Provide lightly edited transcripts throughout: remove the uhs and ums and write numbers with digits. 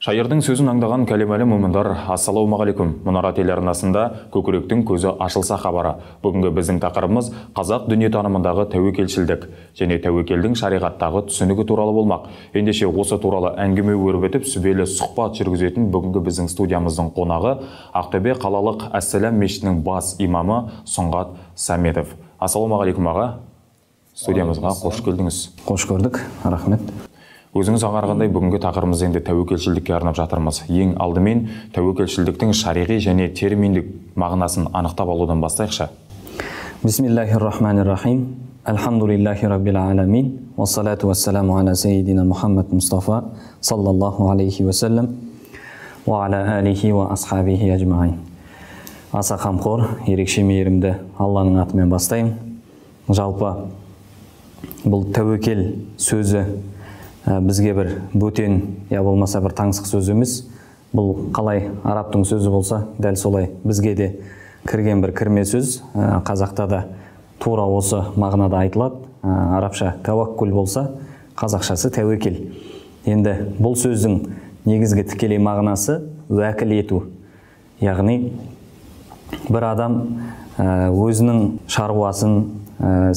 Шайырдың сөзін аңдаған кәлемәлі момындар, ассалаумағалейкум. Мұнара телеарнасында көкіректің көзі ашылса хабары. Бүгінгі біздің тақырыбымыз қазақ дүниетанымындағы тәуекелшілдік және тәуекелдің шариғаттағы түсінігі туралы болмақ. Ендеше осы туралы әңгіме өрбітіп, сүбелі сұхбат жүргізетін бүгінгі біздің студиямыздың қонағы Ақтөбе қалалық Әссалам мешітінің бас имамы Сұңғат Саметов. Ассалаумағалейкум аға. Студиямызға қош келдіңіз. Қош көрдік, рахмет. Өзіңіз аңғарғандай, бүгінгі тақырыбымыз енді тәуекелшілдікке арнап жатырмыз. Ең алдымен тәуекелшілдіктің шариғи және терминдік мағынасын анықтап алудан бастайықшы. Бисмиллахир-рахманир-рахим. Альхамдулиллахи раббил аламин. Вассалату вассаламу аля сайидина Мухаммад Мустафа саллаллаху алейхи уассалам ва аля алихи ва асхабихи ажмаин. Аса қамқор, ерекше мейірімді Алланың атымен бастаймын. Жалпы бұл тәуекел сөзі бізге бір бөтен, я болмаса бір таңсық сөз емес. Бұл қалай арабтың сөзі болса, дәл солай бізге де кірген бір кірме сөз. Қазақта да тура осы мағынада айтылады. Арабша тәуәккүл болса, қазақшасы тәуекел. Енді бұл сөздің негізгі тікелей мағынасы уәкіл ету. Яғни бір адам өзінің шаруасын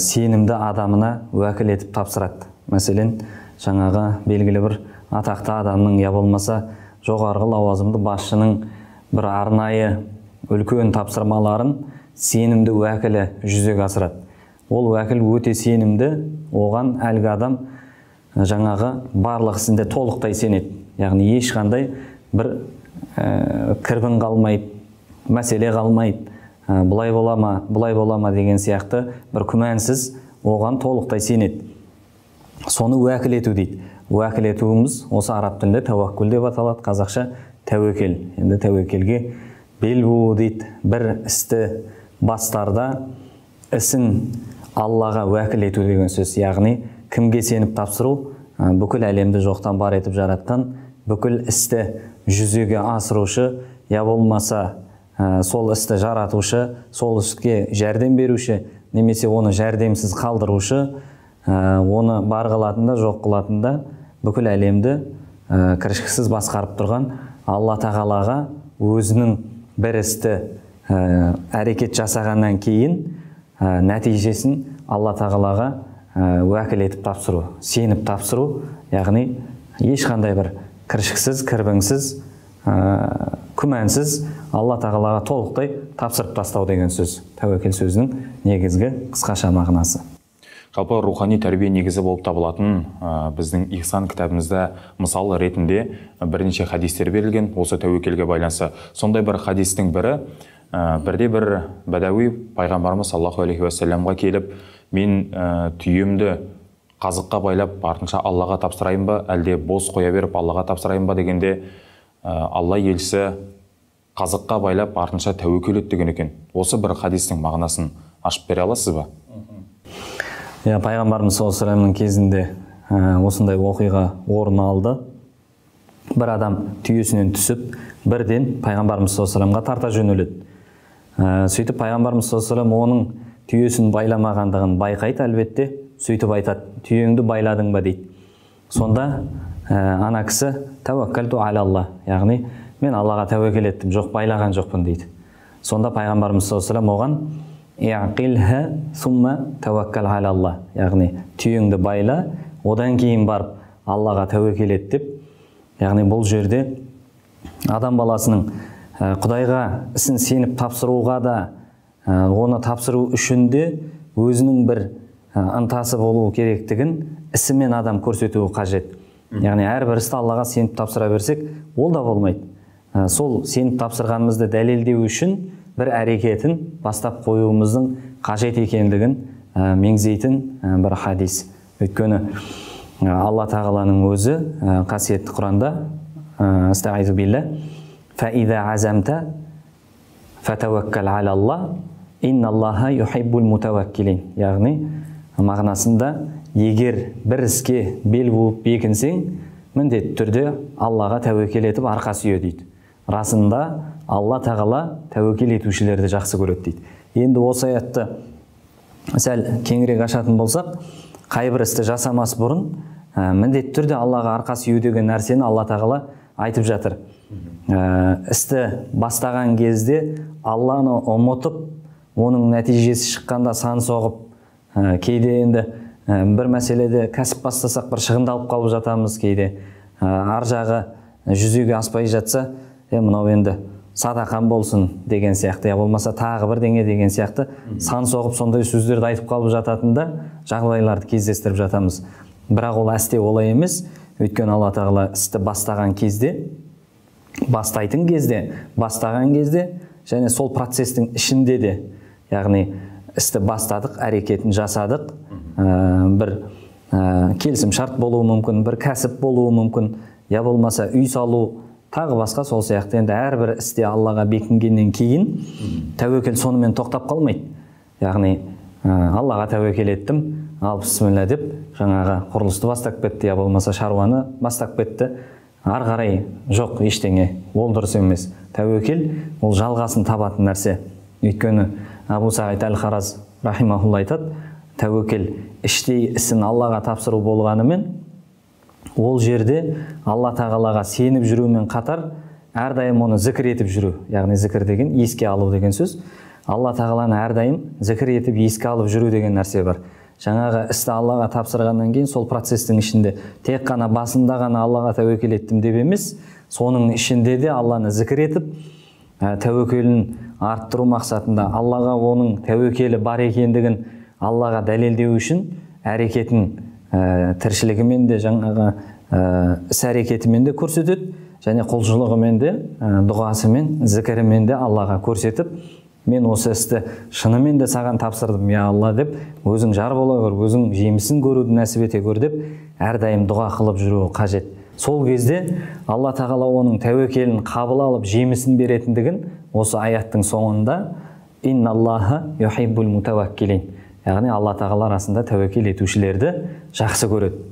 сенімді адамына уәкіл етіп тапсырады. Мәселен, жаңағы белгілі бір атақты адамның, я болмаса жоғарғы лауазымды басшының бір арнайы үлкен тапсырмаларын сенімді уәкілі жүзеге асырады. Ол уәкіл өте сенімді, оған әлгі адам жаңағы барлық ісінде толықтай сенеді. Яғни ешқандай бір кірбің қалмайды, мәселе қалмайды, бұлай бола ма, бұлай бола ма деген сияқты бір күмәнсіз оған толықтай сенеді. Соны уәкіл ету дейді. Уәкіл етуіміз осы араб тілінде тәуәккүл деп аталады, қазақша тәуекел. Енді тәуекелге бел буу дейді. Бір істі бастарда ісін Аллаға уәкіл ету деген сөз. Яғни кімге сеніп тапсыру, бүкіл әлемді жоқтан бар етіп жаратқан, бүкіл істі жүзеге асырушы, я болмаса сол істі жаратушы, сол іске жәрдем беруші, немесе оны жәрдемсіз қалдырушы, оны бар қылатын да, жоқ қылатын да, бүкіл әлемді кіршіксіз басқарып тұрған Алла Тағалаға өзінің бір істі әрекет жасағаннан кейін нәтижесін Алла Тағалаға уәкіл етіп тапсыру, сеніп тапсыру, яғни ешқандай бір кіршіксіз, кірбіңсіз, күмәнсіз Алла Тағалаға толықтай тапсырып тастау деген сөз. Тәуекел сөзінің негізгі қысқаша мағынасы. Жалпы рухани тәрбие негізі болып табылатын біздің Ихсан кітабымызда мысал ретінде бірнеше хадистер берілген осы тәуекелге байланысты. Сондай бір хадистің бірі, бірде бір бәдәуи пайғамбарымыз саллаллаху алейхи уассаламға келіп, мен түйемді қазыққа байлап артынша Аллаға тапсырайын ба, әлде бос қоя беріп Аллаға тапсырайын ба дегенде, Алла елшісі қазыққа байлап артынша тәуекел ет деген екен. Осы бір хадистің мағынасын ашып бере аласыз ба? Иә, пайғамбарымыз саллаллаху алейхи уассаламның кезінде осындай оқиға орын алды. Бір адам түйесінен түсіп, бірден пайғамбарымыз саллаллаху алейхи уассаламға тарта жөнеледі. Сөйтіп пайғамбарымыз саллаллаху алейхи уассалам оның түйесін байламағандығын байқайды әлбетте. Сөйтіп айтады, түйеңді байладың ба дейді. Сонда ана кісі тәуәккәлту алалла, яғни мен Аллаға тәуекел еттім, жоқ байлаған жоқпын дейді. Сонда пайғамбарымыз саллаллаху алейхи уассалам оған иақилха сумма тәуәккәл алалла, яғни түйеңді байла, одан кейін барып Аллаға тәуекел ет деп. Яғни бұл жерде адам баласының Құдайға ісін сеніп тапсыруға да, оны тапсыру үшін де өзінің бір ынтасы болу керектігін ісімен адам көрсетуі қажет. Яғни әрбір істі Аллаға сеніп тапсыра берсек, ол да болмайды. Сол сеніп тапсырғанымызды дәлелдеу үшін бір әрекетін бастап қоюымыздың қажет екендігін меңзейтін бір хадис. Өйткені Алла Тағаланың өзі қасиетті Құранда астағизу билла фа иза азамта фатаваккал алалла инналлаха юхиббул мутаваккилин. Яғни мағынасында егер бір іске бел буып бекінсең, міндетті түрде Аллаға тәуекел етіп арқа сүйе дейді. Расында Алла Тағала тәуекел етушілерді жақсы көреді дейді. Енді осы аятты сәл кеңірек ашатын болсақ, қай бір істі жасамас бұрын міндетті түрде Аллаға арқа сүйеу деген нәрсені Алла Тағала айтып жатыр. Істі бастаған кезде Алланы ұмытып, оның нәтижесі шыққанда сан соғып, кейде енді бір мәселеде кәсіп бастасақ бір шығындалып қалып жатамыз, кейде ар жағы жүзеге аспай жатса, мынау енді садақам болсын деген сияқты, я болмаса тағы бірдеңе деген сияқты сан соғып сондай сөздерді айтып қалып жататын да жағдайларды кездестіріп жатамыз. Бірақ ол әсте олай емес, өйткені Алла Тағала істі бастаған кезде, бастайтын кезде, бастаған кезде және сол процестің ішінде де, яғни істі бастадық, әрекетін жасадық, бір келісім шарт болуы мүмкін, бір кәсіп болуы мүмкін, я болмаса үй салу, тағы басқа сол сияқты. Енді әрбір істе Аллаға бекінгеннен кейін тәуекел сонымен тоқтап қалмайды. Яғни Аллаға тәуекел еттім, ал бісміллә деп жаңағы құрылысты бастап кетті, я болмаса шаруаны бастап кетті. Ары қарай жоқ ештеңе, ол дұрыс емес. Тәуекел ол жалғасын табатын нәрсе. Өйткені Абу Сағид әл-Хараз рахимахулла айтады, тәуекел іштей ісін Аллаға тапсыру болғанымен, ол жерде Алла Тағалаға сеніп жүрумен қатар әрдайым оны зікір етіп жүру, яғни зікір деген еске алу деген сөз. Алла Тағаланы әрдайым зікір етіп еске алып жүру деген нәрсе бар. Жаңағы істі Аллаға тапсырғаннан кейін сол процестің ішінде тек қана басында ғана Аллаға тәуекел еттім деп емес, соның ішінде де Алланы зікір етіп, тәуекелін арттыру мақсатында Аллаға оның тәуекелі бар екендігін Аллаға дәлелдеу үшін әрекетін тіршілігімен де, жаңағы іс әрекетімен де көрсетеді, және құлшылығымен де, дұғасымен, зікірімен де Аллаға көрсетіп, мен осы істі шынымен де саған тапсырдым, я Алла деп, өзің жар бола көр, өзің жемісін көруді нәсіп ете көр деп әрдайым дұға қылып жүруі қажет. Сол кезде Алла Тағала оның тәуекелін қабыл алып жемісін беретіндігін осы аяттың соңында инналлаха юхиббул мутаваккилин, яғни Алла Тағала арасында тәуекел етушілерді жақсы көреді.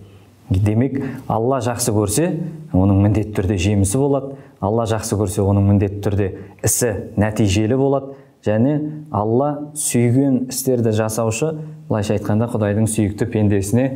Демек, Алла жақсы көрсе, оның міндетті түрде жемісі болады. Алла жақсы көрсе, оның міндетті түрде ісі нәтижелі болады. Және Алла сүйген істерді жасаушы, былайша айтқанда, Құдайдың сүйікті пендесіне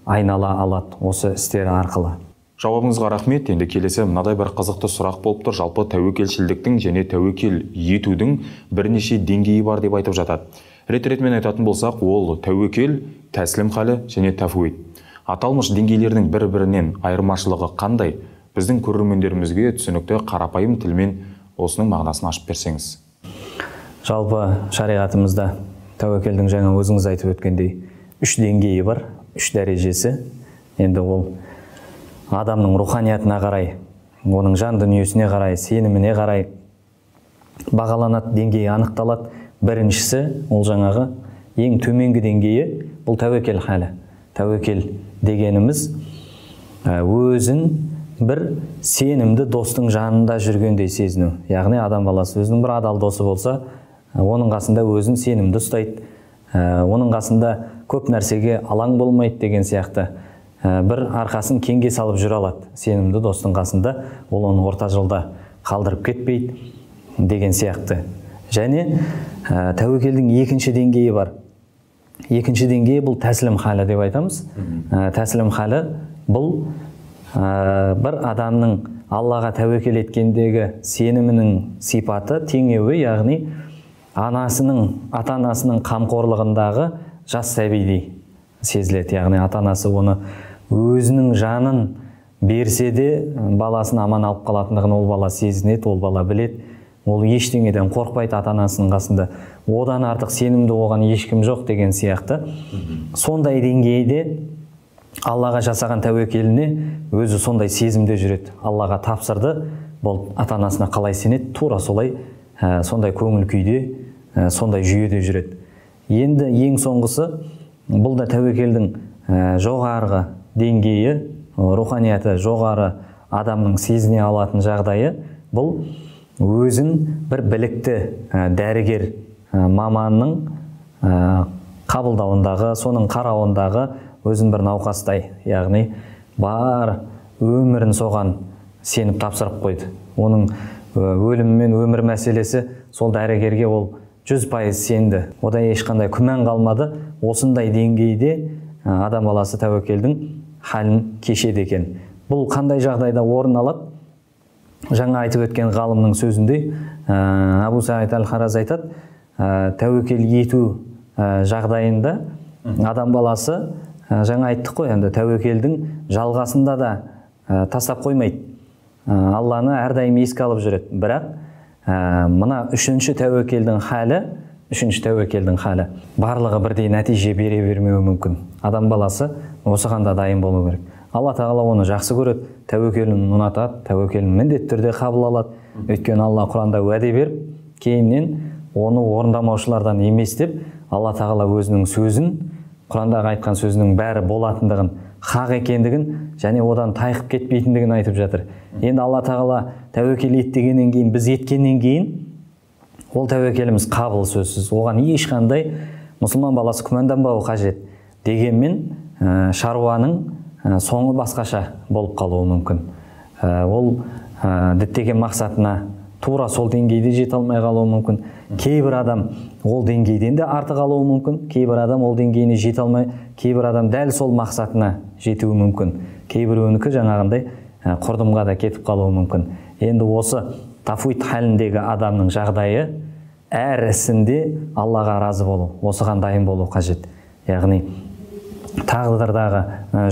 айнала алады осы істері арқылы. Жауабыңызға рахмет. Енді келесі мынадай бір қызықты сұрақ болып тұр. Жалпы тәуекелшілдіктің және тәуекел етудің бірнеше деңгейі бар деп айтып жатады. Рет-ретімен айтатын болсақ, ол тәуекел, тәсілім халі және тәфуид. Аталмыш деңгейлердің бір-бірінен айырмашылығы қандай? Біздің көрермендерімізге түсінікті қарапайым тілмен осының мағынасын ашып берсеңіз. Жалпы шариғатымызда тәуекелдің жаңа өзіңіз айтып өткендей үш деңгейі бар, үш дәрежесі. Енді ол адамның руханиятына қарай, оның жан дүниесіне қарай, сеніміне қарай бағаланады, деңгейі анықталады. Біріншісі, ол жаңағы ең төменгі деңгейі, бұл тәуекел халі. Тәуекел дегеніміз өзін бір сенімді достың жанында жүргендей сезіну. Яғни адам баласы өзінің бір адал досы болса, оның қасында өзін сенімді ұстайды, оның қасында көп нәрсеге алаң болмайды деген сияқты. Бір арқасын кеңге салып жүре алады. Сенімді достың қасында ол оны орта жолда қалдырып кетпейді деген сияқты. Және тәуекелдің екінші деңгейі бар. Екінші деңгейі бұл тәсілім халі деп айтамыз. Тәсілім халі бұл бір адамның Аллаға тәуекел еткендегі сенімінің сипаты, теңеуі, яғни анасының, ата-анасының қамқорлығындағы жас сәбидей сезіледі. Яғни ата-анасы оны өзінің жанын берсе де баласын аман алып қалатындығын ол бала сезінеді, ол бала біледі. Ол ештеңеден қорқпайды ата-анасының қасында. Одан артық сенімді оған ешкім жоқ деген сияқты. Сондай деңгейде Аллаға жасаған тәуекеліне өзі сондай сезімде жүреді. Аллаға тапсырды, бұл ата-анасына қалай сенеді, тура солай сондай көңіл күйде, сондай жүйеде жүреді. Енді ең соңғысы, бұл да тәуекелдің жоғарғы деңгейі, руханияты жоғары адамның сезіне алатын жағдайы, бұл өзін бір білікті дәрігер маманның қабылдауындағы, соның қарауындағы өзін бір науқастай, яғни бар өмірін соған сеніп тапсырып қойды. Оның өлімі мен өмір мәселесі сол дәрігерге ол 100% сенді. Одан ешқандай күмән қалмады. Осындай деңгейде адам баласы тәуекелдің халін кешеді екен. Бұл қандай жағдайда орын алады? Жаңа айтып өткен ғалымның сөзіндей, Абу Саид аль-Хараз айтады, тәуекел ету жағдайында адам баласы, жаңа айттық қой, енді тәуекелдің жалғасында да тастап қоймайды. Алланы әрдайым еске алып жүреді. Бірақ мына үшінші тәуекелдің халі барлығы бірдей нәтиже бере бермеуі мүмкін. Адам баласы осыған да дайын болу керек. Алла тағала оны жақсы көреді, тәуекелін ұнатады, тәуекелін міндетті түрде қабыл алады. Өйткені Алла Құранда уәде беріп, кейіннен оны орындамаушылардан емес деп, Алла тағала өзінің сөзін, Құрандағы айтқан сөзінің бәрі болатындығын, хақ екендігін және одан тайқып кетпейтіндігін айтып жатыр. Енді Алла тағала тәуекел ет дегеннен кейін, біз еткеннен кейін ол тәуекеліміз қабыл сөзсіз. Оған ешқандай мұсылман баласы күмәнданбауы қажет. Дегенмен шаруаның соңы басқаша болып қалуы мүмкін. Ол діттеген мақсатына тура сол деңгейде жете алмай қалуы мүмкін. Кейбір адам ол деңгейден де артық алуы мүмкін, кейбір адам ол деңгейіне жете алмай, кейбір адам дәл сол мақсатына жетуі мүмкін. Кейбіреуінікі жаңағындай құрдымға да кетіп қалуы мүмкін. Енді осы тафуид халіндегі адамның жағдайы әр ісінде Аллаға разы болу, осыған дайын болу қажет. Яғни тағдырдағы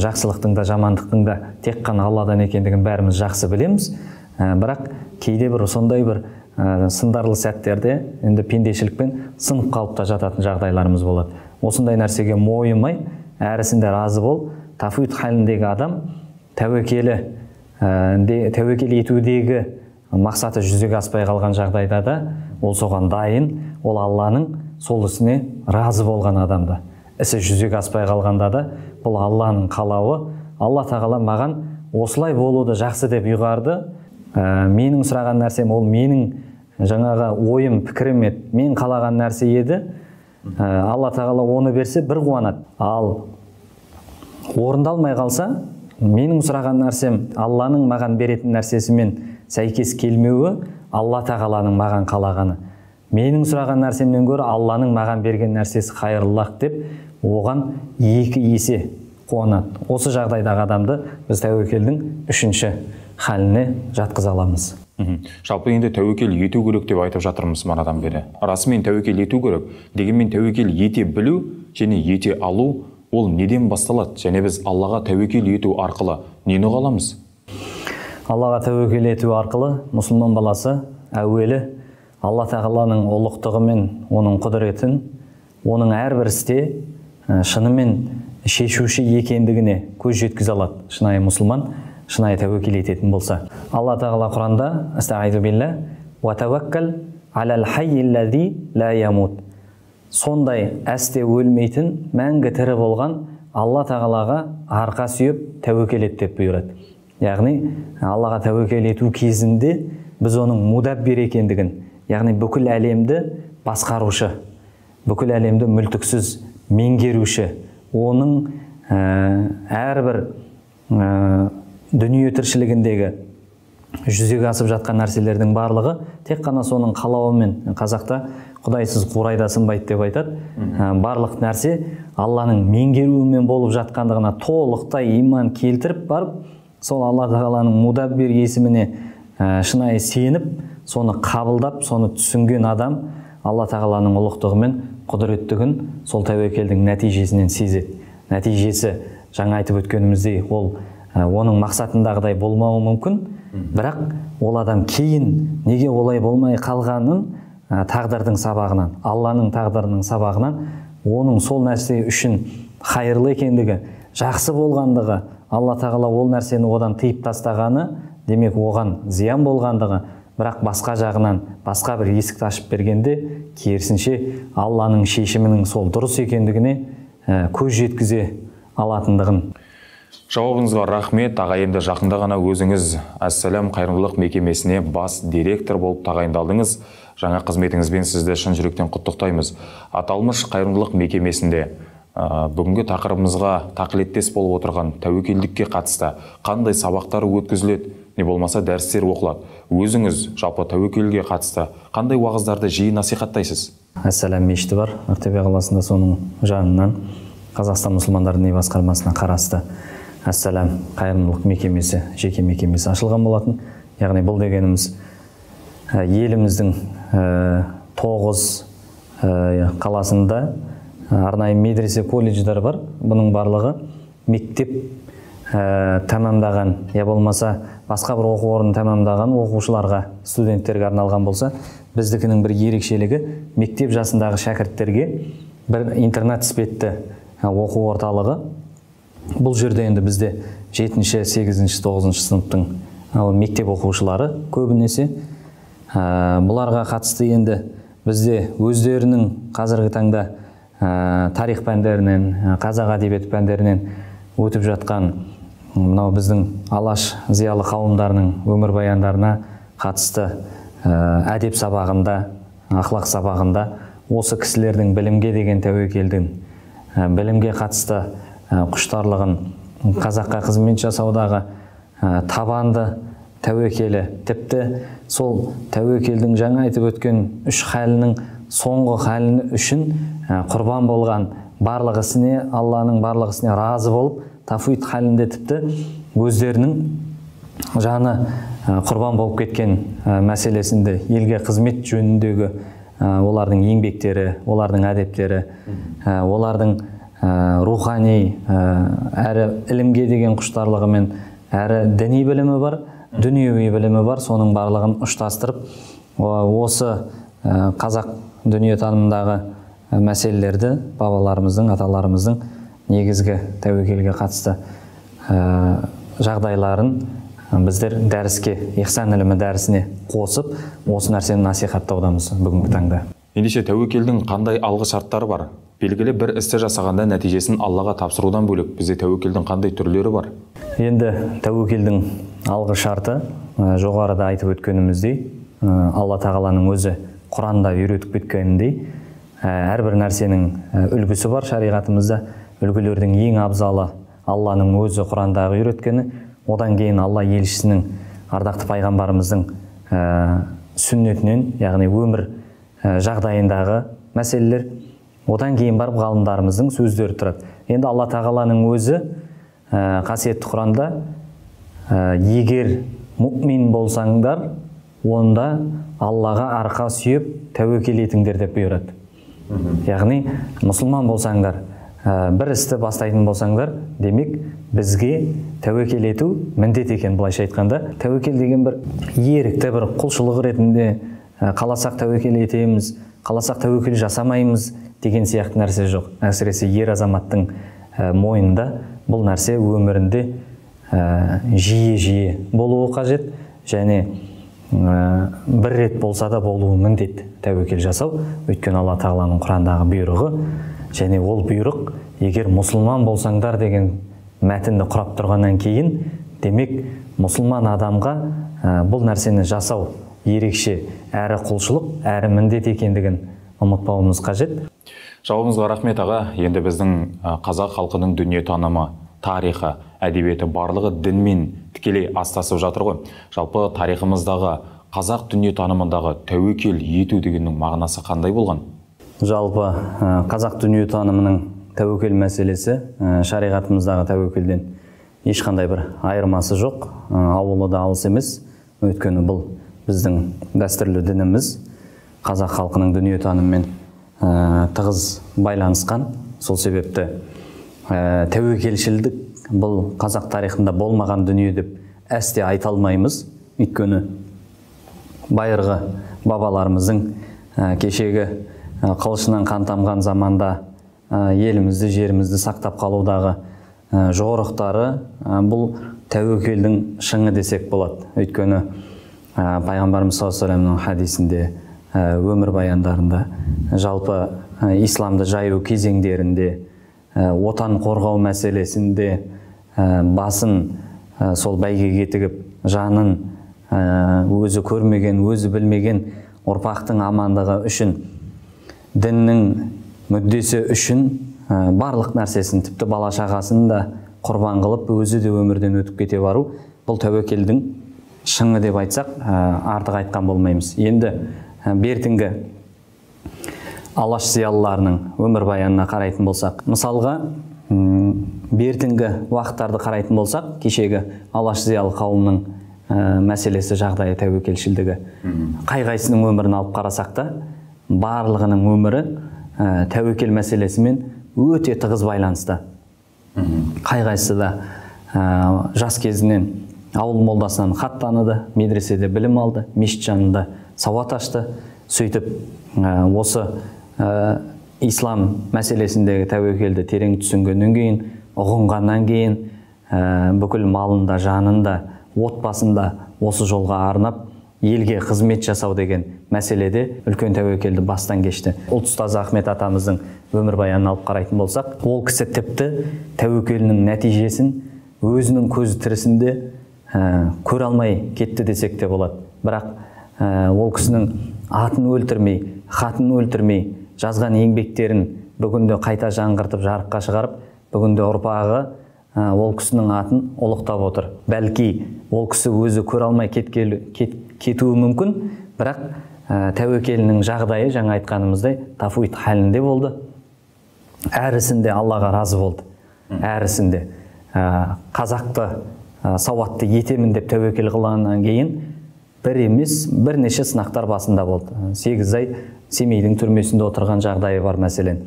жақсылықтың да жамандықтың да тек қана Алладан екендігін бәріміз жақсы білеміз. Бірақ кейде бір сондай бір сындарлы сәттерде енді пендешілікпен сынып қалып та жататын жағдайларымыз болады. Осындай нәрсеге мойымай, әрісінде разы бол. Тафуид халіндегі адам тәуекел етудегі мақсаты жүзеге аспай қалған жағдайда да ол соған дайын, ол Алланың сол ісіне разы болған адамды. Ісі жүзеге аспай қалғанда да бұл Алланың қалауы, Алла тағала маған осылай болуды жақсы деп ұйғарды. Менің сұраған нәрсем ол менің жаңағы ойым, пікірім еді, мен қалаған нәрсе еді. Алла тағала оны берсе бір қуанады. Ал орындалмай қалса, менің сұраған нәрсем Алланың маған беретін нәрсесімен сәйкес келмеуі Алла тағаланың маған қалағаны. Менің сұраған нәрсемнен гөрі Алланың маған берген нәрсесі қайырлырақ деп оған екі есе қуанады. Осы жағдайдағы адамды біз тәуекелдің үшінші халіне жатқыза аламыз. Жалпы енді тәуекел ету керек деп айтып жатырмыз манадан бері. Расымен тәуекел ету керек. Дегенмен тәуекел ете білу және ете алу ол неден басталады? Және біз Аллаға тәуекел ету арқылы нені ұға аламыз? Аллаға тәуекел ету арқылы мұсылман баласы әуелі Алла тағаланың ұлықтығы мен оның құдіретін, оның әрбір істе шынымен шешуші екендігіне көз жеткізе алады. Шынайы мұсылман шынайы тәуекел ететін болса. Алла тағала Құранда астағизу билла уа тәуәккал алал хайи ла ямут. Сондай әсте өлмейтін, мәңгі тірі болған Алла тағалаға арқа сүйеп тәуекел ет деп бұйырады. Яғни Аллаға тәуекел ету кезінде біз оның мудаббир екендігін, яғни бүкіл әлемді басқарушы, бүкіл әлемді мүлтіксіз меңгеруші, оның әрбір дүние тіршілігіндегі жүзеге асып жатқан нәрселердің барлығы тек қана соның қалауымен, қазақта құдайсыз қурай да сынбайды деп айтады, барлық нәрсе Алланың меңгеруімен болып жатқандығына толықтай иман келтіріп барып, сол Алла тағаланың мудаббир есіміне шынайы сеніп, соны қабылдап, соны түсінген адам Алла тағаланың ұлықтығы мен құдіреттігін сол тәуекелдің нәтижесінен сезеді. Нәтижесі жаңа айтып өткеніміздей, ол оның мақсатындағыдай болмауы мүмкін, бірақ ол адам кейін неге олай болмай қалғанын тағдырдың сабағынан, Алланың тағдырының сабағынан, оның сол нәрсе үшін қайырлы екендігі, жақсы болғандығы, Алла тағала ол нәрсені одан тыйып тастағаны, демек оған зиян болғандығы, бірақ басқа жағынан басқа бір есікті ашып бергенде, керісінше Алланың шешімінің сол дұрыс екендігіне көз жеткізе алатындығын. Жауабыңызға рахмет. Аға, енді жақында ғана өзіңіз Әссалам қайырымдылық мекемесіне бас директор болып тағайындалдыңыз. Жаңа қызметіңізбен сізді шын жүректен құттықтаймыз. Аталмыш қайырымдылық мекемесінде бүгінгі тақырыбымызға тақылеттес болып отырған тәуекелдікке қатысты қандай сабақтар өткізіледі, не болмаса дәрістер оқылады? Өзіңіз жалпы тәуекелге қатысты қандай уағыздарды жиі насихаттайсыз? Әссалам мешіті бар Ақтөбе қаласында, соның жанынан Қазақстан мұсылмандар діни басқармасына қарасты Әссалам қайырымдылық мекемесі, жеке мекемесі ашылған болатын. Яғни бұл дегеніміз еліміздің 9 қаласында арнайы медресе колледждер бар. Бұның барлығы мектеп тәмамдаған, я болмаса басқа бір оқу орнын тәмамдаған оқушыларға, студенттерге арналған болса, біздікінің бір ерекшелігі мектеп жасындағы шәкірттерге бір интернат іспетті оқу орталығы. Бұл жерде енді бізде 7-ші, 8-ші, 9-шы сыныптың мектеп оқушылары көбінесе. Бұларға қатысты енді бізде өздерінің қазіргі таңда тарих пәндерінен, қазақ әдебиеті пәндерінен өтіп жатқан мынау біздің алаш зиялы қауымдарының өмірбаяндарына қатысты әдеп сабағында, ақлақ сабағында осы кісілердің білімге деген тәуекелдің, білімге қатысты құштарлығын, қазаққа қызмет жасаудағы табанды тәуекелі, тіпті сол тәуекелдің жаңа айтып өткен үш халінің соңғы халіні үшін құрбан болған барлық ісіне, Алланың барлық ісіне разы болып, тафуид халінде тіпті өздерінің жаны құрбан болып кеткен мәселесінде елге қызмет жөніндегі олардың еңбектері, олардың әдептері, олардың рухани әрі ілімге деген құштарлығымен, әрі діни білімі бар, дүниеуи білімі бар, соның барлығын ұштастырып, осы қазақ дүниетанымындағы мәселелерді бабаларымыздың, аталарымыздың негізгі тәуекелге қатысты жағдайларын біздер дәріске, ихсан ілімі дәрісіне қосып, осы нәрсені насихаттаудамыз бүгінгі таңда. Ендеше тәуекелдің қандай алғы шарттары бар? Белгілі бір істі жасағанда нәтижесін Аллаға тапсырудан бөлек бізде тәуекелдің қандай түрлері бар? Енді тәуекелдің алғы шарты, жоғарыда айтып өткеніміздей, Алла Тағаланың өзі Құранда үйретіп кеткеніндей, әрбір нәрсенің үлгісі бар шариғатымызда. Үлгілердің ең абзалы Алланың өзі Құрандағы үйреткені, одан кейін Алла елшісінің, ардақты пайғамбарымыздың сүннетінен, яғни өмір жағдайындағы мәселелер, одан кейін барып ғалымдарымыздың сөздері тұрады. Енді Алла Тағаланың өзі қасиетті Құранда егер мүмин болсаңдар, онда Аллаға арқа сүйеп тәуекел етіңдер деп бұйырады. Яғни мұсылман болсаңдар, бір істі бастайтын болсаңдар, демек бізге тәуекел ету міндет екен. Былайша айтқанда, тәуекел деген бір ерікті бір құлшылық ретінде қаласақ тәуекел етеміз, қаласақ тәуекел жасамаймыз деген сияқты нәрсе жоқ. Әсіресе ер азаматтың мойнында бұл нәрсе өмірінде жиі-жиі болуы қажет, және бір рет болса да болуы міндет тәуекел жасау. Өйткені Алла Тағаланың Құрандағы бұйрығы, және ол бұйрық егер мұсылман болсаңдар деген мәтінді құрап тұрғаннан кейін, демек мұсылман адамға бұл нәрсені жасау ерекше әрі құлшылық, әрі міндет екендігін ұмытпауымыз қажет. Жауабыңызға рахмет, аға. Енді біздің қазақ халқының дүниетанымы, тарихы, әдебиеті барлығы дінмен тікелей астасып жатыр ғой. Жалпы тарихымыздағы, қазақ дүниетанымындағы тәуекел ету дегеннің мағынасы қандай болған? Жалпы қазақ дүниетанымының тәуекел мәселесі шариғатымыздағы тәуекелден ешқандай бір айырмасы жоқ, ауылы да алыс емес. Өйткені бұл біздің дәстүрлі дініміз, қазақ халқының дүниетанымымен тығыз байланысқан. Сол себепті тәуекелшілдік бұл қазақ тарихында болмаған дүние деп әсте айта алмаймыз. Өйткені байырғы бабаларымыздың кешегі қылышынан қан тамған заманда елімізді, жерімізді сақтап қалудағы жорықтары бұл тәуекелдің шыңы десек болады. Өйткені пайғамбарымыз саллаллаху алейхи уассаламның хадисінде, өмір баяндарында, жалпы исламды жаю кезеңдерінде, отан қорғау мәселесінде басын сол бәйгеге тігіп, жанын өзі көрмеген, өзі білмеген ұрпақтың амандығы үшін, діннің мүддесі үшін барлық нәрсесін, тіпті бала шағасын да құрбан қылып, өзі де өмірден өтіп кете бару, бұл тәуекелдің шыңы деп айтсақ, артық айтқан болмаймыз. Енді бертінгі алаш зиялыларының өмірбаянына қарайтын болсақ, мысалға бертінгі уақыттарды қарайтын болсақ, кешегі алаш зиялы қауымның мәселесі, жағдайы, тәуекелшілдігі. Қай-қайсының өмірін алып қарасақ та, барлығының өмірі тәуекел мәселесімен өте тығыз байланыста. Қай-қайсысы да жас кезінен ауыл молдасынан хат таныды, медреседе білім алды, мешіт жанында сауат ашты. Сөйтіп осы ислам мәселесіндегі тәуекелді терең түсінгеннен кейін, ұғынғаннан кейін, бүкіл малында, жанында, отбасында осы жолға арнап, елге қызмет жасау деген мәселеде үлкен тәуекелді бастан кешті. Ұлт ұстазы Ахмет атамыздың өмірбаянын алып қарайтын болсақ, ол кісі тіпті тәуекелінің нәтижесін өзінің көзі тірісінде көре алмай кетті десек те болады. Бірақ ол кісінің атын өлтірмей, хатын өлтірмей, жазған еңбектерін бүгінде қайта жаңғыртып жарыққа шығарып, бүгінде ұрпағы ол кісінің атын ұлықтап отыр. Бәлки ол кісі өзі көре алмай кетуі мүмкін, бірақ тәуекелінің жағдайы, жаңа айтқанымыздай, тафуит халінде болды. Әрісінде Аллаға разы болды. Әрісінде қазақты сауатты етемін деп тәуекел қылғаннан кейін бір емес, бірнеше сынақтар басында болды. 8 ай Семейдің түрмесінде отырған жағдайы бар мәселен.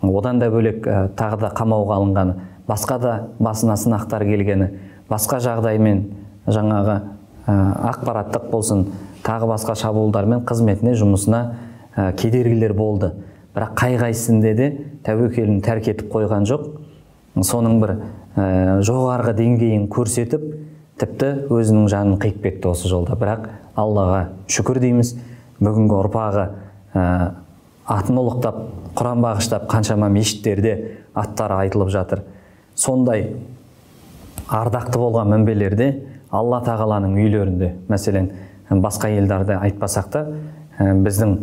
Одан да бөлек тағы да қамауға алынғаны, басқа да басына сынақтар келгені, басқа жағдаймен жаңағы ақпараттық болсын, тағы басқа шабуылдармен қызметіне, жұмысына кедергілер болды. Бірақ қай-қайсысында де тәуекелін тәрк етіп қойған жоқ. Соның бір жоғарғы деңгейін көрсетіп, тіпті өзінің жанын қиып кетті осы жолда. Бірақ Аллаға шүкір дейміз, бүгінгі ұрпағы атын ұлықтап, Құран бағыштап, қаншама мешіттерде аттары айтылып жатыр. Сондай ардақты болған мінбелерде, Алла тағаланың үйлерінде, мәселен, басқа елдерде айтпасақ та, біздің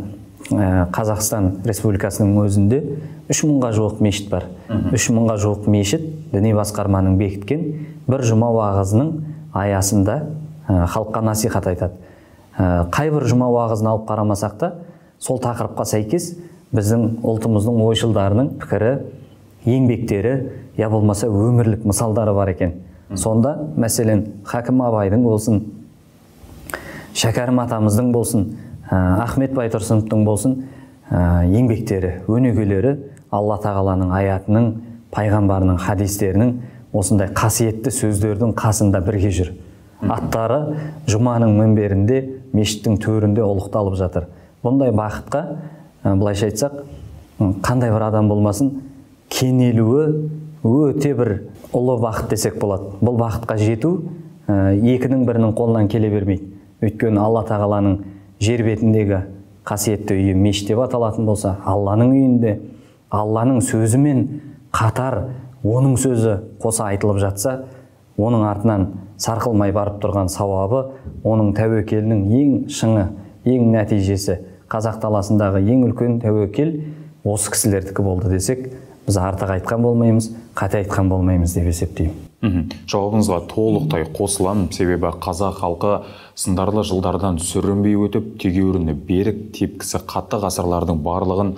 Қазақстан Республикасының өзінде 3000-ға жуық мешіт бар. 3000-ға жуық мешіт діни басқарманың бекіткен бір жұма уағызының аясында халыққа насихат айтады. Қай бір жұма уағызын алып қарамасақ та, сол тақырыпқа сәйкес біздің ұлтымыздың ойшылдарының пікірі, еңбектері, я болмаса өмірлік мысалдары бар екен. Сонда, мәселен, Хакім Абайдың болсын, Шәкәрім атамыздың болсын, Ахмет Байтұрсыновтың болсын, еңбектері, өнегелері Алла тағаланың аятының, пайғамбарының хадистерінің осындай қасиетті сөздердің қасында бірге жүр. Аттары жұманың мінберінде, мешіттің төрінде ұлықталып жатыр. Бұндай бақытқа, былайша айтсақ, қандай бір адам болмасын, кенелуі өте бір ұлы бақыт десек болады. Бұл бақытқа жету екінің бірінің қолынан келе бермейді. Өйткені Алла тағаланың жер бетіндегі қасиетті үйі мешіт деп аталатын болса, Алланың үйінде Алланың сөзімен қатар оның сөзі қоса айтылып жатса, оның артынан сарқылмай барып тұрған сауабы, оның тәуекелінің ең шыңы, ең нәтижесі, қазақ даласындағы ең үлкен тәуекел осы кісілердікі болды десек, біз артық айтқан болмаймыз, қате айтқан болмаймыз деп есептеймін. Жауабыңызға толықтай қосыламын, себебі қазақ халқы сындарлы жылдардан сүрінбей өтіп, тегеуріні берік, тепкісі қатты ғасырлардың барлығын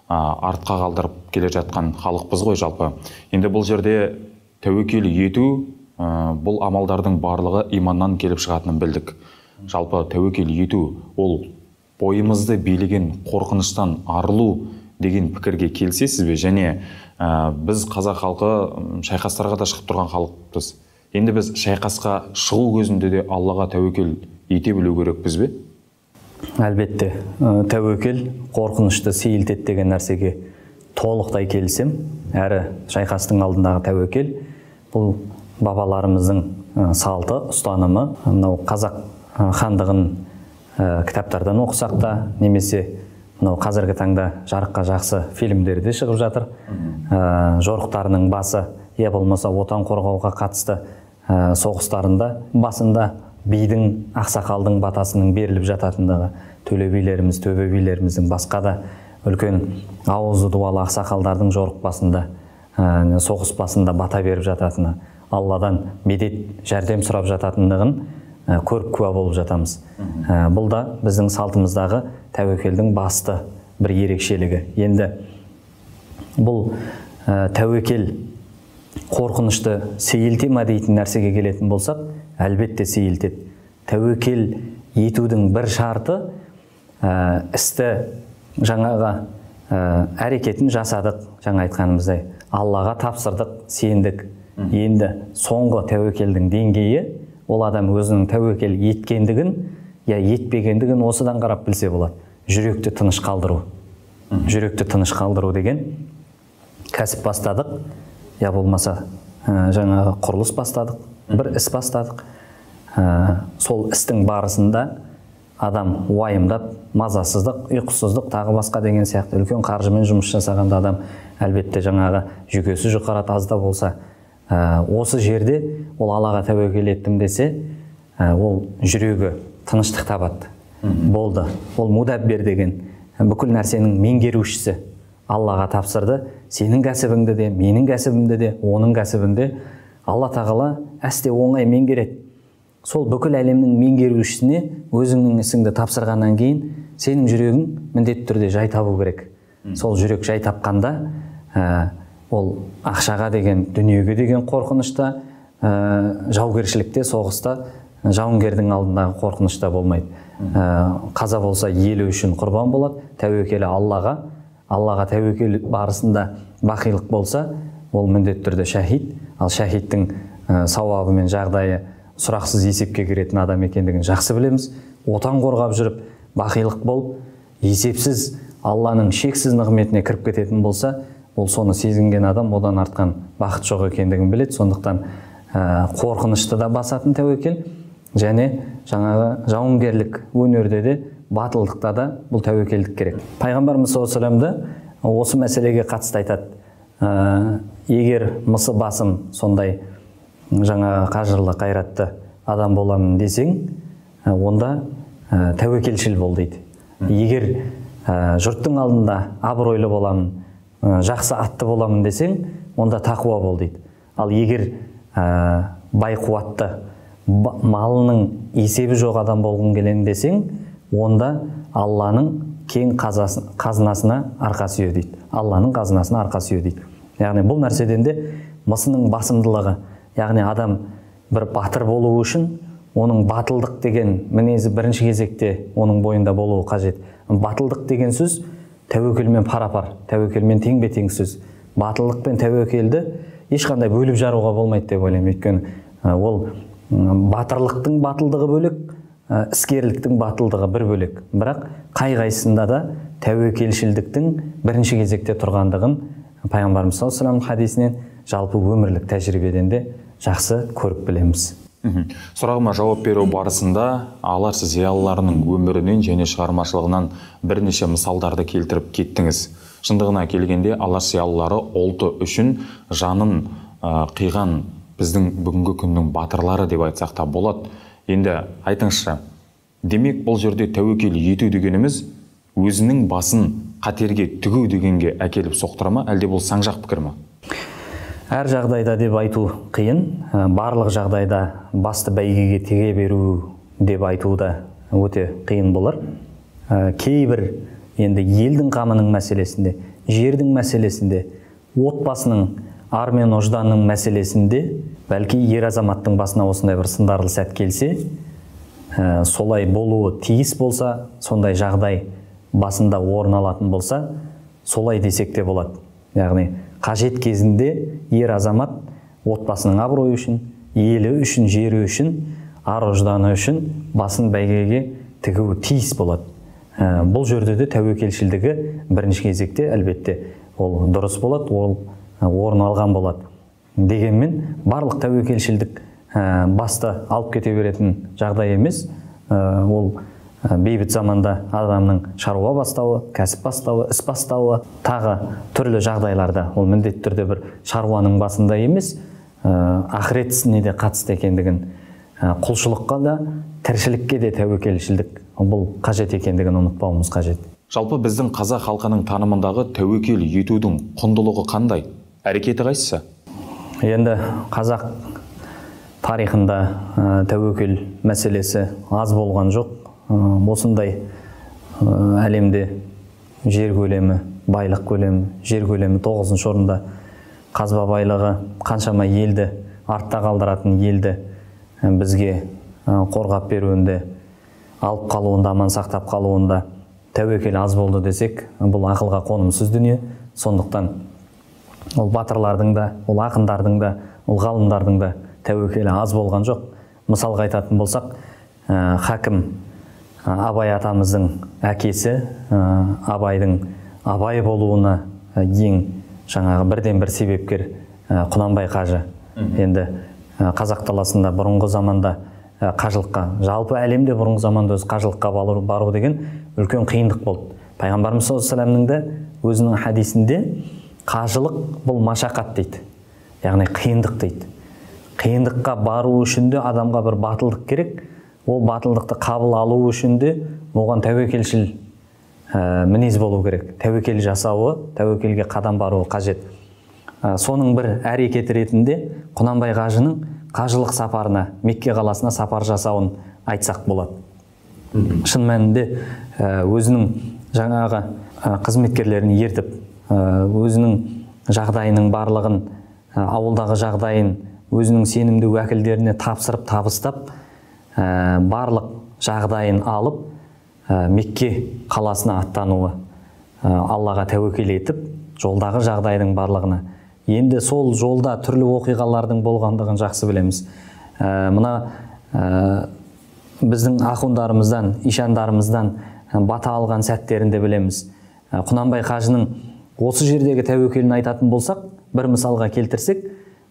артқа қалдырып келе жатқан халықпыз ғой жалпы. Енді бұл жерде тәуекел ету, бұл амалдардың барлығы иманнан келіп шығатынын білдік. Жалпы тәуекел ету, ол бойымызды билеген қорқыныштан арылу деген пікірге келісесіз бе? Және біз қазақ халқы шайқастарға да шығып тұрған халықпыз. Енді біз шайқасқа шығу кезінде де Аллаға тәуекел ете білу керекпіз бе? Әлбетте, тәуекел қорқынышты сейілтеді деген нәрсеге толықтай келісем. Әрі шайқастың алдындағы тәуекел бұл бабаларымыздың салты, ұстанымы. Мынау қазақ хандығын кітаптардан оқысақ та, немесе мынау қазіргі таңда жарыққа жақсы фильмдерде шығып жатыр. Жорықтарының басы, я болмаса отан қорғауға қатысты соғыстарында басында бидің, ақсақалдың батасының беріліп жататындығы, төле билеріміз, төбе билеріміздің, басқа да үлкен ауызы дуалы ақсақалдардың жорық басында, соғыс басында бата беріп жататыны, Алладан медет, жәрдем сұрап жататындығын көріп куә болып жатамыз. Бұл да біздің салтымыздағы тәуекелдің басты бір ерекшелігі. Енді бұл тәуекел қорқынышты сейілте ма дейтін нәрсеге келетін болсақ, әлбетте сейілтеді. Тәуекел етудің бір шарты істі жаңағы әрекетін жасадық, жаңа айтқанымыздай Аллаға тапсырдық, сендік. Енді соңғы тәуекелдің деңгейі, ол адам өзінің тәуекел еткендігін я етпегендігін осыдан қарап білсе болады. Жүректі тыныш қалдыру. Жүректі тыныш қалдыру деген кәсіп бастадық, я болмаса жаңағы құрылыс бастадық, бір іс бастадық. Сол істің барысында адам уайымдап, мазасыздық, ұйқысыздық, тағы басқа деген сияқты үлкен қаржымен жұмыс жасағанда адам әлбетте жаңағы жүйкесі жұқарады, аз да болса. Осы жерде ол Аллаға тәуекел еттім десе, ол жүрегі тыныштық табады. Болды. Ол мудаббер деген бүкіл нәрсенің меңгерушісі Аллаға тапсырды. Сенің кәсібіңді де, менің кәсібімді де, оның кәсібінде Алла тағала әсте оңай меңгереді. Сол бүкіл әлемнің меңгерушісіне өзіңнің ісіңді тапсырғаннан кейін сенің жүрегің міндетті түрде жай табу керек. Сол жүрек жай тапқанда ол ақшаға деген, дүниеге деген қорқынышта, жаугершілікте, соғыста, жауынгердің алдындағы қорқынышта болмайды. Қаза болса елі үшін құрбан болады, тәуекелі Аллаға. Аллаға тәуекел барысында бақилық болса, ол міндетті түрде шәһид. Ал шәһидтің сауабы мен жағдайы сұрақсыз есепке кіретін адам екендігін жақсы білеміз. Отан қорғап жүріп, бақилық болып, есепсіз Алланың шексіз нығметіне кіріп кететін болса, ол соны сезінген адам одан артқан бақыт жоқ екендігін біледі. Сондықтан қорқынышты да басатын тәуекел, және жаңағы жауынгерлік өнерде де, батылдықта да бұл тәуекелдік керек. Пайғамбарымыз саллаллаху алейхи вассаламды осы мәселеге қатысты айтады. Егер мысы басым сондай жаңағы қажырлы, қайратты адам боламын десең, онда тәуекелшіл бол дейді. Егер жұрттың алдында абыройлы боламын, жақсы атты боламын десең, онда тақуа бол дейді. Ал егер бай қуатты, малының есебі жоқ адам болғың келемін десең, онда Алланың кең қазынасына арқа сүйе дейді. Алланың қазынасына арқа сүйе дейді. Яғни бұл нәрседен де мысының басымдылығы, яғни адам бір батыр болуы үшін оның батылдық деген мінезі бірінші кезекте оның бойында болуы қажет. Батылдық деген сөз тәуекелмен парапар, тәуекелмен теңбе-тең сөз. Батылдық пен тәуекелді ешқандай бөліп жаруға болмайды деп ойлаймын. Өйткені ол батырлықтың батылдығы бөлек, іскерліктің батылдығы бір бөлек. Бірақ қай-қайсысында да тәуекелшілдіктің бірінші кезекте тұрғандығын Пайғамбарымыз саллаллаху алейхи вассалам хадисінен, жалпы өмірлік тәжірибеден де жақсы көріп білеміз. Сұрағыма жауап беру барысында Алаш зиялыларының өмірінен және шығармашылығынан бірнеше мысалдарды келтіріп кеттіңіз. Шындығына келгенде Алаш зиялылары ұлты үшін жанын қиған біздің бүгінгі күннің батырлары деп айтсақ та болады. Енді айтыңызшы, демек бұл жерде тәуекел ету дегеніміз өзінің басын қатерге тігу дегенге әкеліп соқтыра ма, әлде бұл саңжақ пікір ма? Әр жағдайда деп айту қиын, барлық жағдайда басты бәйгеге теге беру деп айту да өте қиын болар. Кейбір енді елдің қамының мәселесінде, жердің мәселесінде, отбасының ар мен ұжданның мәселесінде, бәлки ер азаматтың басына осындай бір сындарлы сәт келсе, солай болуы тиіс болса, сондай жағдай басында орын алатын болса, солай десек те болады. Яғни қажет кезінде ер азамат отбасының абыройы үшін, елі үшін, жері үшін, ар ұжданы үшін басын бәйгеге тігуі тиіс болады. Бұл жерде де тәуекелшілдігі бірінші кезекте әлбетте ол дұрыс болады, ол орын алған болады. Дегенмен барлық тәуекелшілдік басты алып кете беретін жағдай емес. Ол бейбіт заманда адамның шаруа бастауы, кәсіп бастауы, іс бастауы, тағы түрлі жағдайларда ол міндетті түрде бір шаруаның басында емес, ақырет ісіне де қатысты екендігін, құлшылыққа да, тіршілікке де тәуекелшілдік бұл қажет екендігін ұмытпауымыз қажет. Жалпы біздің қазақ халқының танымындағы тәуекел етудің құндылығы қандай? Әрекеті қайсысы? Енді қазақ тарихында тәуекел мәселесі аз болған жоқ. Осындай әлемде жер көлемі, байлық көлемі, жер көлемі 9-шы орында, қазба байлығы қаншама елді артта қалдыратын елді бізге қорғап беруінде, алып қалуында, аман сақтап қалуында тәуекел аз болды десек, бұл ақылға қонымсыз дүние. Сондықтан ол батырлардың да, ол ақындардың да, ол ғалымдардың да тәуекелі аз болған жоқ. Мысалға айтатын болсақ, хакім Абай атамыздың әкесі, Абайдың Абай болуына ең жаңағы бірден бір себепкер Құнанбай қажы. Енді қазақ даласында бұрынғы заманда қажылыққа, жалпы әлемде бұрынғы заманда өзі қажылыққа бару деген үлкен қиындық болды. Пайғамбарымыз саллаллаху алейхи уассаламның да өзінің хадисінде қажылық бұл машақат дейді, яғни қиындық дейді. Қиындыққа бару үшін де адамға бір батылдық керек. Ол батылдықты қабыл алу үшін де оған тәуекелшіл мінез болу керек. Тәуекел жасауы, тәуекелге қадам баруы қажет. Соның бір әрекеті ретінде Құнанбай қажының қажылық сапарына, Мекке қаласына сапар жасауын айтсақ болады. Шын мәнінде өзінің жаңағы қызметкерлерін ертіп, өзінің жағдайының барлығын, ауылдағы жағдайын өзінің сенімді уәкілдеріне тапсырып, табыстап, барлық жағдайын алып, Мекке қаласына аттануы, Аллаға тәуекел етіп, жолдағы жағдайдың барлығына. Енді сол жолда түрлі оқиғалардың болғандығын жақсы білеміз. Мына біздің ахундарымыздан, ишандарымыздан бата алған сәттерін де білеміз. Құнанбай қажының осы жердегі тәуекелін айтатын болсақ, бір мысалға келтірсек,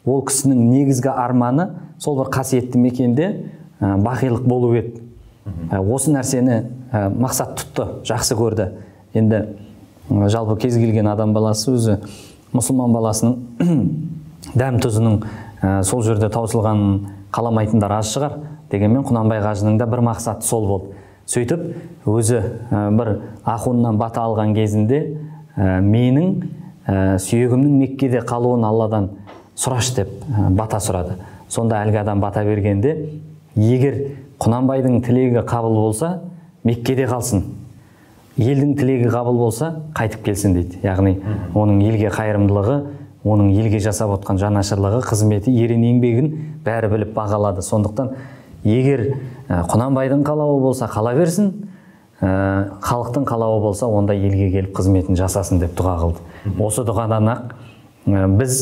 ол кісінің негізгі арманы сол бір қасиетті мекенде бақилық болу еді. Осы нәрсені мақсат тұтты, жақсы көрді. Енді жалпы кез келген адам баласы өзі мұсылман баласының дәм тұзының сол жерде таусылғанын қаламайтындар аз шығар. Дегенмен Құнанбай қажының да бір мақсаты сол болды. Сөйтіп өзі бір ахуннан бата алған кезінде менің сүйегімнің Меккеде қалуын Алладан сұрашы деп бата сұрады. Сонда әлгі адам бата бергенде, егер Құнанбайдың тілегі қабыл болса, Меккеде қалсын. Елдің тілегі қабыл болса, қайтып келсін дейді. Яғни оның елге қайырымдылығы, оның елге жасап отқан жанашырлығы, қызметі, ерен еңбегін бәрі біліп бағалады. Сондықтан егер Құнанбайдың қалауы болса, қала берсін, халықтың қалауы болса, онда елге келіп қызметін жасасын деп дұға қылды. Осы дұғадан-ақ біз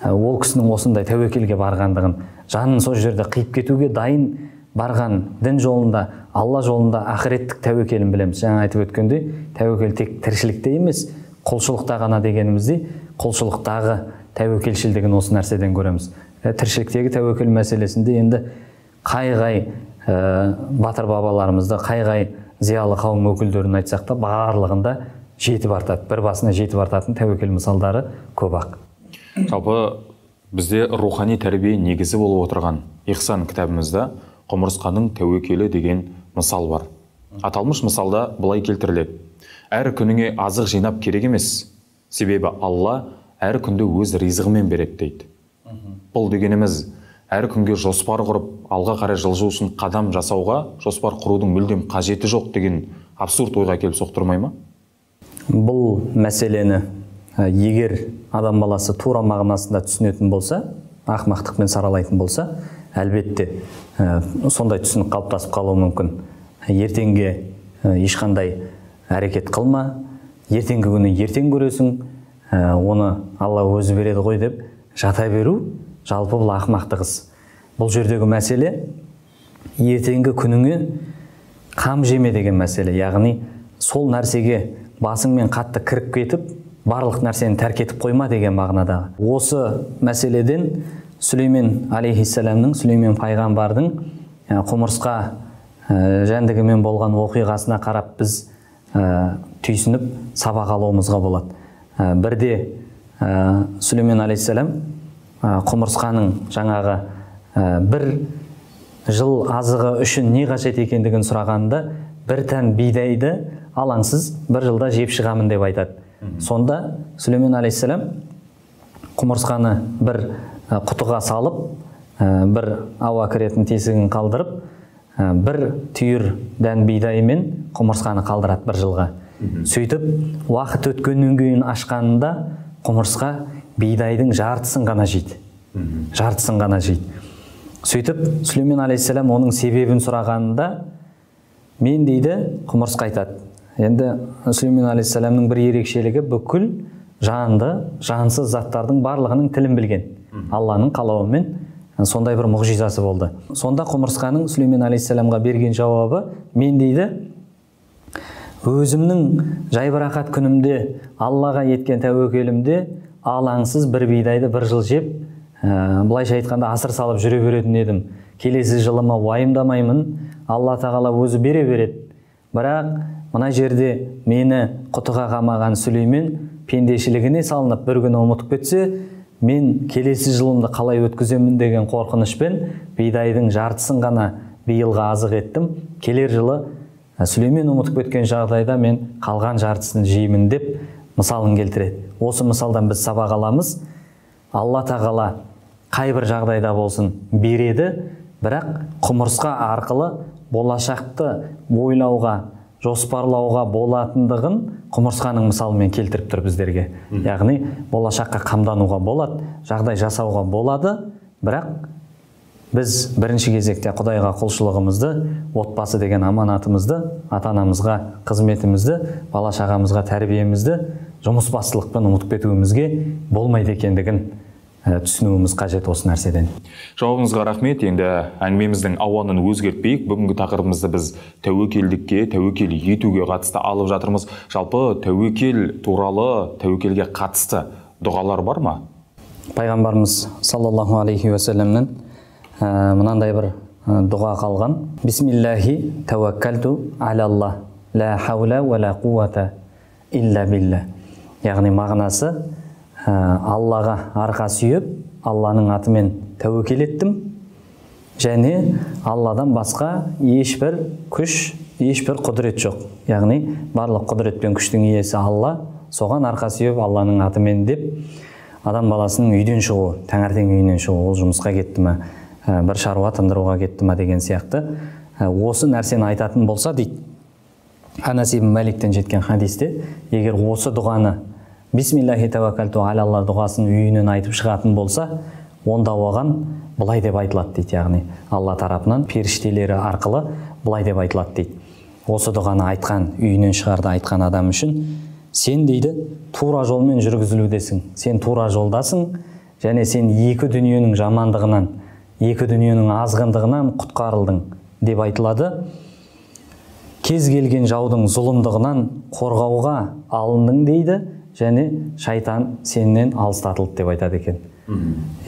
ол кісінің осындай тәуекелге барғандығын, жанын сол жерде қиып кетуге дайын барған дін жолында, Алла жолында ақыреттік тәуекелін білеміз. Жаңа айтып өткендей, тәуекел тек тіршілікте емес, құлшылықта ғана дегеніміздей, құлшылықтағы тәуекелшілдігін осы нәрседен көреміз. Тіршіліктегі тәуекел мәселесінде енді қай-қай батыр бабаларымызды, қай-қай зиялы қауым өкілдерін айтсақ та, барлығында жетіп артады, бір басына жетіп артатын тәуекел мысалдары көп-ақ. Жалпы бізде рухани тәрбие негізі болып отырған Ихсан кітабымызда құмырсқаның тәуекелі деген мысал бар. Аталмыш мысалда былай келтіріледі. Әр күніңе азық жинап керек емес, себебі Алла әр күнді өз ризығымен береді дейді. Бұл дегеніміз әр күнге жоспар құрып, алға қарай жылжу үшін қадам жасауға жоспар құрудың мүлдем қажеті жоқ деген абсурд ойға келіп соқтырмай ма? Бұл мәселені егер адам баласы тура мағынасында түсінетін болса, ақмақтықпен саралайтын болса, әлбетте сондай түсінік қалыптасып қалуы мүмкін. Ертеңге ешқандай әрекет қылма, ертеңгі күні ертең көресің, оны Алла өзі береді ғой деп жата беру жалпы бұл ақмақтық іс. Бұл жердегі мәселе ертеңгі күніңе қам жеме деген мәселе, яғни сол нәрсеге басыңмен қатты кіріп кетіп, барлық нәрсені тәрк етіп қойма деген мағынадағы. Осы мәселеден Сүлеймен алейхиссаламның, Сүлеймен пайғамбардың құмырсқа жәндігімен болған оқиғасына қарап біз түйсініп сабақ алуымызға болады. Бірде Сүлеймен алейхиссалам құмырсқаның жаңағы бір жыл азығы үшін не қажет екендігін сұрағанда, бір тән бидайды алаңсыз бір жылда жеп шығамын деп айтады. Сонда Сүлеймен алейхиссалам құмырсқаны бір құтыға салып, бір ауа кіретін тесігін қалдырып, бір түйір дән бидаймен құмырсқаны қалдырады бір жылға. Сөйтіп, уақыт өткеннен кейін ашқанында құмырсқа бидайдың жартысын ғана жейді. Жартысын ғана жейді. Сөйтіп Сүлеймен алейхиссалам оның себебін сұрағанында, мен дейді, құмырсқа айтады. Енді Сүлеймен алейхиссаламның бір ерекшелігі, бүкіл жанды, жансыз заттардың барлығының тілін білген. Алланың қалауымен сондай бір мұғжизасы болды. Сонда құмырсқаның Сүлеймен алейхиссаламға берген жауабы, мен дейді, өзімнің жайбарақат күнімде, Аллаға еткен тәуекелімде алаңсыз бір бидайды бір жыл жеп, былайша айтқанда асыр салып жүре беретін едім. Келесі жылыма уайымдамаймын, Алла тағала өзі бере береді. Бірақ мына жерде мені құтыға қамаған Сүлеймен пендешілігіне салынып бір күні ұмытып кетсе, мен келесі жылымды қалай өткіземін деген қорқынышпен бидайдың жартысын ғана биылға азық еттім. Келер жылы Сүлеймен ұмытып кеткен жағдайда мен қалған жартысын жеймін деп мысалын келтіреді. Осы мысалдан біз сабақ аламыз. Алла тағала қай бір жағдайда болсын береді, бірақ құмырсқа арқылы болашақты ойлауға, жоспарлауға болатындығын құмырсқаның мысалымен келтіріп тұр біздерге. Яғни болашаққа қамдануға болады, жағдай жасауға болады, бірақ біз бірінші кезекте Құдайға құлшылығымызды, отбасы деген аманатымызды, ата-анамызға қызметімізді, бала-шағамызға тәрбиемізді жұмысбастылықпен ұмытып кетуімізге болмайды екендігін түсінуіміз қажет осы нәрседен. Жауабыңызға рахмет. Енді әңгімеміздің ауанын өзгертпейік. Бүгінгі тақырыбымызды біз тәуекелдікке, тәуекел етуге қатысты алып жатырмыз. Жалпы тәуекел туралы, тәуекелге қатысты дұғалар бар ма? Пайғамбарымыз саллаллаху алейхи уассаламнан мынандай бір дұға қалған. Бисмиллахи тәуәккәлту алаллах, ла хаула уа ла қуата илля билла. Яғни мағынасы, Аллаға арқа сүйеп, Алланың атымен тәуекел еттім, және Алладан басқа ешбір күш, ешбір құдірет жоқ. Яғни барлық құдірет пен күштің иесі Алла, соған арқа сүйеп Алланың атымен деп адам баласының үйден шығуы, таңертең үйінен шығуы, ол жұмысқа кетті ме, бір шаруа тындыруға кетті ме деген сияқты. Осы нәрсені айтатын болса дейді, Анас ибн Маликтен жеткен хадисте, егер осы дұғаны Бисмиллахи тәуәккәлту алалла дұғасын үйінен айтып шығатын болса, онда оған былай деп айтылады дейді. Яғни Алла тарапынан періштелері арқылы былай деп айтылады дейді. Осы дұғаны айтқан, үйінен шығарда айтқан адам үшін сен дейді тура жолмен жүргізілудесің, сен тура жолдасың, және сен екі дүниенің жамандығынан, екі дүниенің азғындығынан құтқарылдың деп айтылады. Кез келген жаудың зұлымдығынан қорғауға алындың дейді, және шайтан сенен алыстатылды деп айтады екен.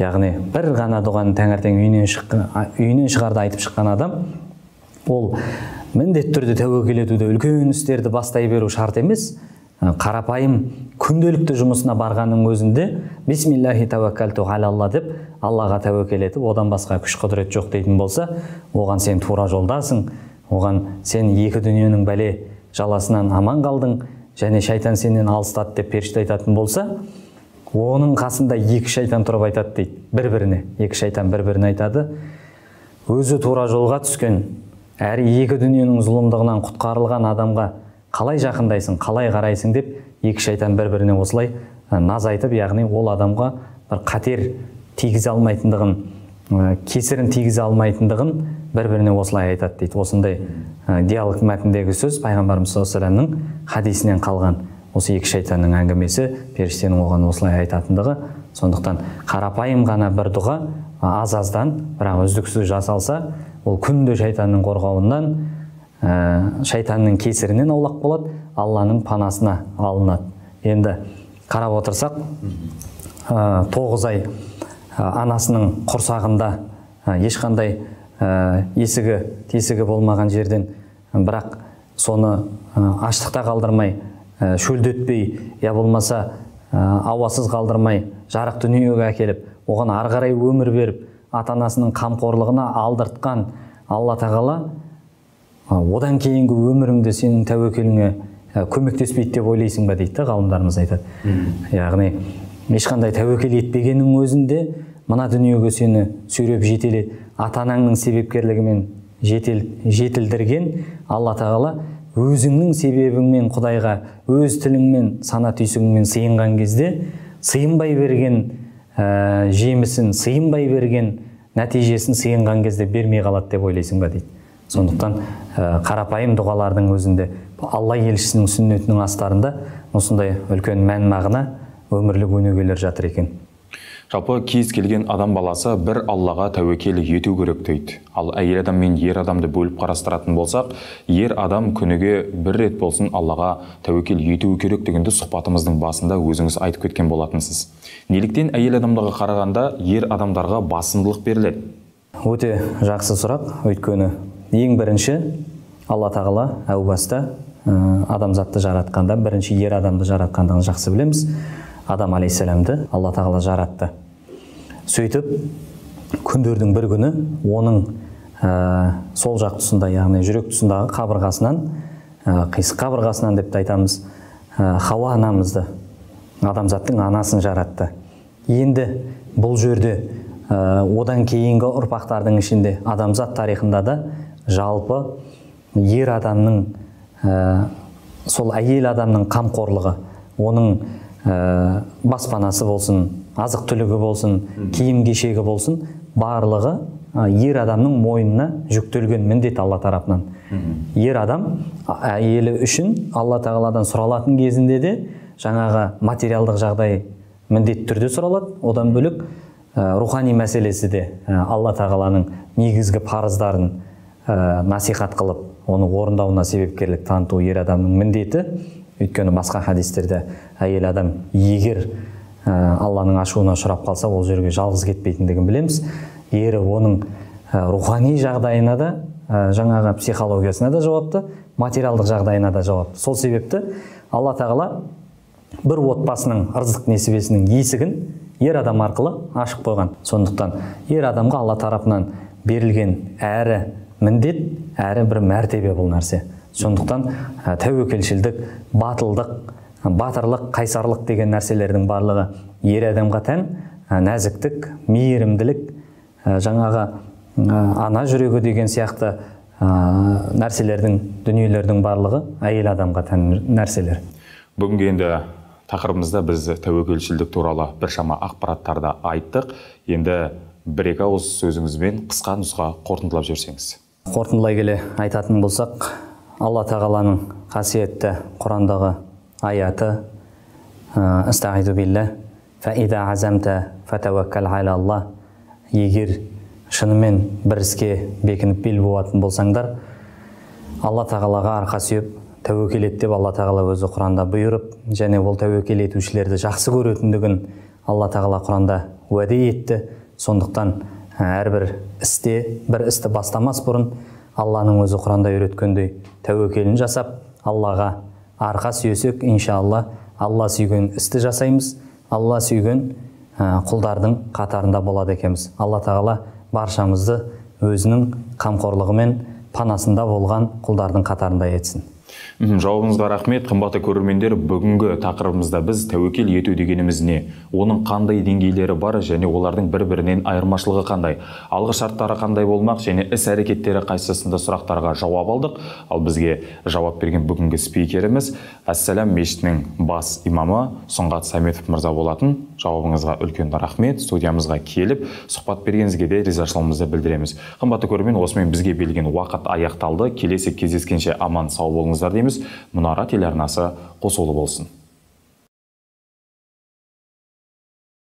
Яғни бір ғана дұғаны таңертең үйінен шығарда айтып шыққан адам, ол міндетті түрде тәуекел етуді, үлкен істерді бастай беру шарт емес, қарапайым күнделікті жұмысына барғанның өзінде бисмиллахи тәуәккәлту алалла деп Аллаға тәуекел етіп, одан басқа күш құдірет жоқ дейтін болса, оған сен тура жолдасың, оған сен екі дүниенің бәле жаласынан аман қалдың, және шайтан сенен алыстады деп періште айтатын болса, оның қасында екі шайтан тұрып айтады дейді, бір-біріне. Екі шайтан бір-біріне айтады. Өзі тура жолға түскен, әрі екі дүниенің зұлымдығынан құтқарылған адамға қалай жақындайсың, қалай қарайсың деп екі шайтан бір-біріне осылай наз айтып, яғни ол адамға бір қатер тигізе алмайтындығын, кесірін тигізе алмайтындығын бір-біріне осылай айтады дейді. Осындай диалог мәтіндегі сөз пайғамбарымыз саллаллаху алейхи уассаламның хадисінен қалған. Осы екі шайтанның әңгімесі, періштенің оған осылай айтатындығы. Сондықтан қарапайым ғана бір дұға аз-аздан, бірақ үздіксіз жасалса, ол күнде шайтанның қорғауынан, шайтанның кесірінен аулақ болады, Алланың панасына алынады. Енді қарап отырсақ, 9 ай анасының құрсағында ешқандай есігі, тесігі болмаған жерден, бірақ соны аштықта қалдырмай, шөлдетпей, я болмаса ауасыз қалдырмай, жарық дүниеге әкеліп, оған ары қарай өмір беріп, ата-анасының қамқорлығына алдыртқан Алла тағала одан кейінгі өміріңде сенің тәуекеліңе көмектеспейді деп ойлайсың ба дейді ғалымдарымыз айтады. Яғни ешқандай тәуекел етпегеннің өзінде мына дүниеге сені сүйреп жетеле, ата-анаңның себепкерлігімен жетілдірген Алла тағала өзіңнің себебіңмен Құдайға, өз тіліңмен, сана түйсігіңмен сыйынған кезде, сыйынбай берген жемісін, сыйынбай берген нәтижесін сыйынған кезде бермей қалады деп ойлайсың ба дейді. Сондықтан қарапайым дұғалардың өзінде Алла елшісінің сүннетінің астарында осындай үлкен мән мағына, өмірлік өнегелер жатыр екен. Жалпы кез келген адам баласы бір Аллаға тәуекел ету керек дейді. Ал әйел адам мен ер адамды бөліп қарастыратын болсақ, ер адам күніге бір рет болсын Аллаға тәуекел етуі керек дегенді сұхбатымыздың басында өзіңіз айтып кеткен болатынсыз. Неліктен әйел адамдарға қарағанда ер адамдарға басымдылық беріледі? Өте жақсы сұрақ. Өйткені ең бірінші Алла Тағала әу баста адамзатты жаратқанда бірінші ер адамды жаратқандығын жақсы білеміз. Адам алейхиссаламды Алла Тағала жаратты. Сөйтіп, күндердің бір күні оның сол жақ тұсында, яғни жүрек тұсындағы қабырғасынан, қисық қабырғасынан деп те айтамыз, Хауа анамызды, адамзаттың анасын жаратты. Енді бұл жерде одан кейінгі ұрпақтардың ішінде адамзат тарихында да жалпы ер адамның, сол әйел адамның қамқорлығы, оның баспанасы болсын, азық-түлігі болсын, киім-кешегі болсын, барлығы ер адамның мойнына жүктелген міндет Алла тарапынан. Ер адам әйелі үшін Алла Тағаладан сұралатын кезінде де жаңағы материалдық жағдай міндетті түрде сұралады. Одан бөлек рухани мәселесі де Алла Тағаланың негізгі парыздарын насихат қылып, оны орындауына себепкерлік таныту ер адамның міндеті. Өйткені басқа хадистерде әйел адам егер Алланың ашуына ұшырап қалса, ол жерге жалғыз кетпейтіндігін білеміз. Ері оның рухани жағдайына да, жаңағы психологиясына да жауапты, материалдық жағдайына да жауапты. Сол себепті Алла Тағала бір отбасының ырзық несібесінің есігін ер адам арқылы ашып қойған. Сондықтан ер адамға Алла тарапынан берілген әрі міндет, әрі бір мәртебе бұл нәрсе. Сондықтан тәуекелшілдік, батылдық, батырлық, қайсарлық деген нәрселердің барлығы ер адамға тән, нәзіктік, мейірімділік, жаңағы ана жүрегі деген сияқты нәрселердің, дүниелердің барлығы әйел адамға тән нәрселер. Бүгінгі енді тақырыбымызда біз тәуекелшілдік туралы біршама ақпараттарды айттық. Енді бір-екі ауыз сөзіңізбен қысқа нұсқа қорытындылап жіберсеңіз. Қорытындылай келе айтатын болсақ, Алла Тағаланың қасиетті Құрандағы аяты «Астағиду билла, фа иза азамта фатаваккал аля Аллах». Егер шынымен бір іске бекініп бел буатын болсаңдар, Алла Тағалаға арқа сүйеп тәуекел ет деп Алла Тағала өзі Құранда бұйырып, және ол тәуекел етушілерді жақсы көретіндігін Алла Тағала Құранда уәде етті. Сондықтан әрбір істе, бір істі бастамас бұрын Алланың өзі Құранда үйреткендей тәуекелін жасап, Аллаға арқа сүйесек, иншалла, Алла сүйген істі жасаймыз, Алла сүйген құлдардың қатарында болады екенбіз. Алла Тағала баршамызды өзінің қамқорлығымен панасында болған құлдардың қатарында етсін. Жауабыңызға рахмет. Қымбатты көрермендер, бүгінгі тақырыбымызда біз тәуекел ету дегеніміз не, оның қандай деңгейлері бар және олардың бір-бірінен айырмашылығы қандай, алғы шарттары қандай болмақ және іс-әрекеттері қайсысында сұрақтарға жауап алдық. Ал бізге жауап берген бүгінгі спикеріміз Әссәләм мешітінің бас имамы Сұңғат Сәметов мырза болатын. Жауабыңызға үлкен рахмет. Студиямызға келіп сұхбат бергеніңізге де ризашылығымызды білдіреміз. Қымбатты көрермен, осымен бізге берілген уақыт аяқталды. Келесі кездескенше аман сау болыңыздар дейміз. Мұнара телеарнасы қосулы болсын.